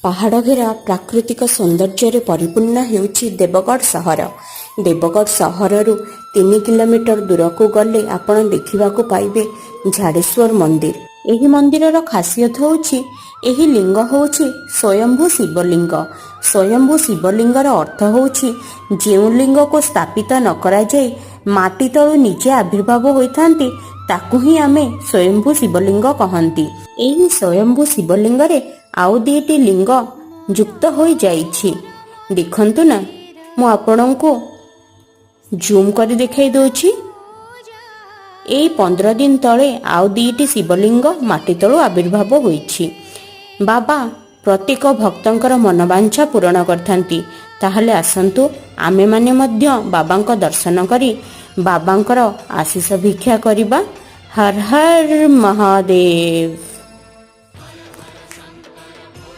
ପାହାଡ଼ ଘେରା ପ୍ରାକୃତିକ ସୌନ୍ଦର୍ଯ୍ୟରେ ପରିପୂର୍ଣ୍ଣ ହେଉଛି ଦେବଗଡ଼ ସହର। ଦେବଗଡ଼ ସହରରୁ 3 କିଲୋମିଟର ଦୂରକୁ ଗଲେ ଆପଣ ଦେଖିବାକୁ ପାଇବେ ଝାଡ଼େଶ୍ୱର ମନ୍ଦିର। ଏହି ମନ୍ଦିରର ଖାସିୟତ ହେଉଛି, ଏହି ଲିଙ୍ଗ ହେଉଛି ସ୍ୱୟମ୍ଭୂ ଶିବଲିଙ୍ଗ। ସ୍ୱୟମ୍ଭୂ ଶିବଲିଙ୍ଗର ଅର୍ଥ ହେଉଛି, ଯେଉଁ ଲିଙ୍ଗକୁ ସ୍ଥାପିତ ନ କରାଯାଇ ମାଟି ତଳୁ ନିଜେ ଆବିର୍ଭାବ ହୋଇଥାନ୍ତି, ତାକୁ ହିଁ ଆମେ ସ୍ୱୟମ୍ଭୂ ଶିବଲିଙ୍ଗ କହନ୍ତି। ଏହି ସ୍ୱୟମ୍ଭୂ ଶିବଲିଙ୍ଗରେ ଆଉ ଦୁଇଟି ଲିଙ୍ଗ ଯୁକ୍ତ ହୋଇଯାଇଛି। ଦେଖନ୍ତୁ ନା, ମୁଁ ଆପଣଙ୍କୁ ଜୁମ୍ କରି ଦେଖାଇ ଦଉଛି। ଏଇ 15 ଦିନ ତଳେ ଆଉ ଦୁଇଟି ଶିବଲିଙ୍ଗ ମାଟି ତଳୁ ଆବିର୍ଭାବ ହୋଇଛି। ବାବା ପ୍ରତ୍ୟେକ ଭକ୍ତଙ୍କର ମନବାଞ୍ଛା ପୂରଣ କରିଥାନ୍ତି। ତାହେଲେ ଆସନ୍ତୁ, ଆମେମାନେ ମଧ୍ୟ ବାବାଙ୍କ ଦର୍ଶନ କରି ବାବାଙ୍କର ଆଶିଷ ଭିକ୍ଷା କରିବା। ହର ହର ମହାଦେବ।